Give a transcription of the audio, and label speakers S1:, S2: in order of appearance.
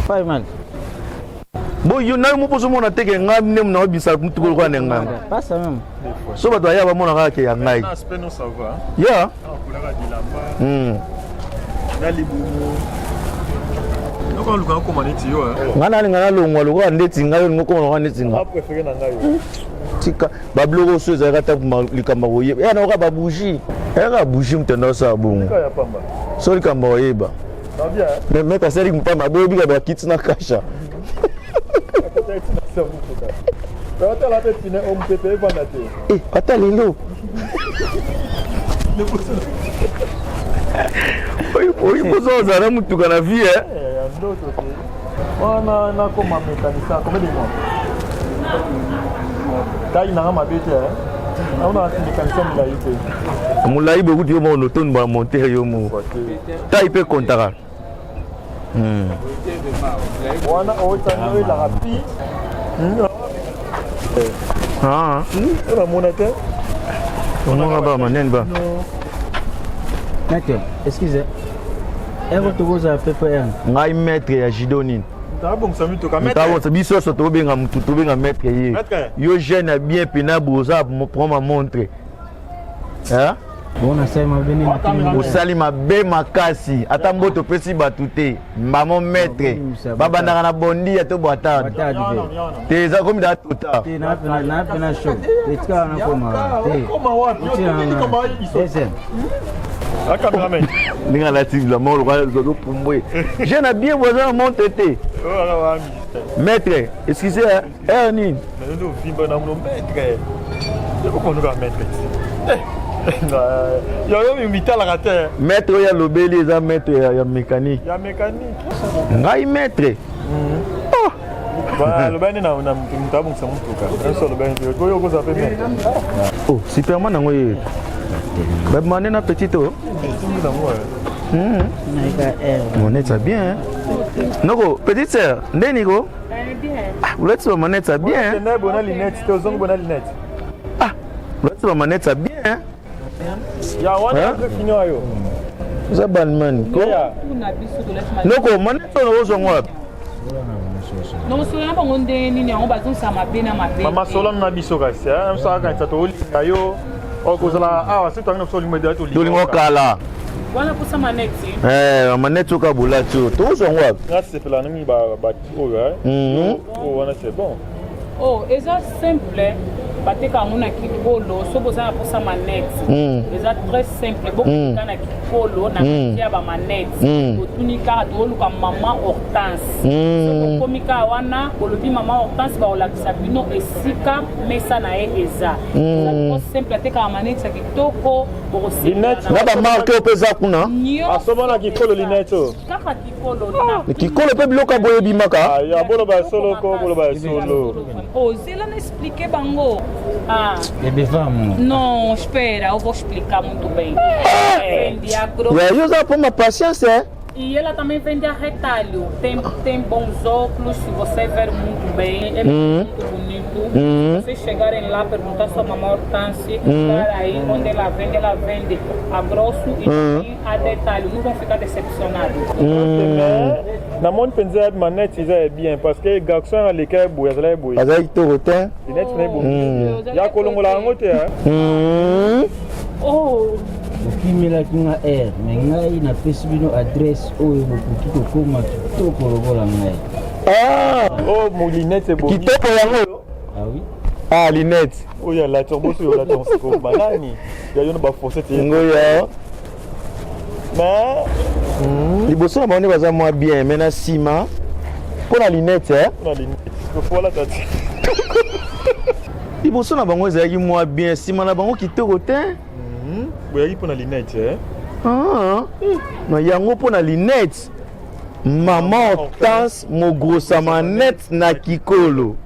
S1: Faz mal.
S2: Bo yo na yo moko ozomona te ke ngai nde naobisa mutuka lokola na ngai.
S1: Passa mesmo.
S2: So bato baya bamona kaka ke ya ngai. Ya. Ngai nalinga nalongwa lokola ndeti ngai olinga okoma lokola ndeti ngai. Tika babiloko oso ezalaka ata likambo ya koyeba. Ya nayoka babougie. Eyaka bougie moto anda osala bongo. So likambo ya koyeba. Mais maître asali mpamba aboyebi ka bakiti na kasha. Eh, ata lelo. Oyi poso ozala mutuka na vie eh.
S3: Wana nakoma mécanicien combien de mois? Taille nanga mabe te eh. Naona mécanicien molai te.
S2: Molai bokuti yo moko notondi ba monter yo moko. Taille mpe kontaka.
S3: Wana otanga elaka pi.
S2: Ah.
S3: Namona te.
S2: Omona ba manene ba.
S1: Maître, excusez. Ero tokozala PPR.
S2: Ngai maître ya judo nini?
S3: Tabongisa mituka maître.
S2: Tabongisa biso nyonso tobenga mutu tobenga maître ye. Yo jeune ya bien pena boza prend ma montre. Hein? Osali mabe makasi ata mbote opesi bato te mbamo maître babandaka na bondi ya to bwatade te eza komi daa tota ndenge alati bilamba lokola opumbwe je na bien voisin na monte te maître excusez heure nini
S3: yoyo mitalaka te
S2: maître oyo alobeli eza maître ya mécanique
S3: ya mécanique
S2: ngai maître
S3: alobani na moto abongisa motuka nyonso alobani te oyo okozala mpe maître
S2: oh superman yango ye babimande na petit o monete ya bien hein? Noko petite sœur nde niko ah, olati ba manette ya bien
S3: hein? Bona lunette te ozongi bona lunette
S2: ah olati ba manette ya bien hein?
S3: Ya wana fini oyo
S2: oza balmani ko noko manette oyo ozongo wapi?
S4: Nosolola na bango ndenge nini yango bazongisa mabe na mabe.
S3: Mama solano na biso kasi biso akanisa tolinga yo okozala awa soki toangi na biso olingo ede
S2: tolingo kala
S4: wana posa maneti
S2: eh maneti oka bolati oyo tozwa yango wapi?
S3: Nga sepela na mingi ba oyo oyo wana c'est bon.
S4: Oh eza simple bateka yango na kikolo soki boza na posa manette eza très simple bokuta na kikolo na kati ya bamanette otuni kaka tooluka mama Hortense soki okomi kaka wana olobi mama Hortense bakolakisa bino esika mesa na ye eza eza trop simple atekaka manette ya kitoko bokosepela
S2: na bamarke oyo mpe eza kuna
S3: asomba na kikolo lunette oyo
S4: kaka kikolo na
S2: kikolo mpe biloko ya boye ebimaka
S3: ya boloba ya solo ko boloba ya solo
S4: Oh, zela na expliquer bango. Ah.
S1: Bebe vamos.
S4: Não, espera, eu vou explicar muito bem. Vende a grosso.
S2: Ya yo oza mpoma patience eh?
S4: E ela também vende a retalho. Tem, tem bons óculos, se você ver muito bem. É muito bonito. Se vocês chegarem lá, perguntar sua mamãe Hortense, tá aí onde ela vende a grosso e também a detalhe. Não vão ficar decepcionados.
S3: Namoni mpenza manette eza ya bien parce que garçon aleka ye boye azala ye boye
S2: azalaki kitoko te
S3: lunette na ye boye ya kolongola yango te
S4: Oh.
S1: Bokimelaki nga air me ngai napesi bino adresse oyo bokoki kokóma kitoko lokola ngai.
S2: Ah,
S3: oh mo lunette ebongi
S2: kitoko yango
S1: Ah oui?
S2: Ah, lunette
S3: oyo alati obosi oyo olati sikoyo banani ya yo na bafossete
S2: ngoya
S3: mais
S2: liboso na bango nde baza mwa bien mais na nsima mpo na lunette eh?
S3: na lunette faut alata te
S2: liboso na bango ezalaki mwa bien nsima na bango kitoko te
S3: boyaki mpo na lunette eh?
S2: Ah, na yango mpo na lunette mama Hortense mogrosa manette na kikolo.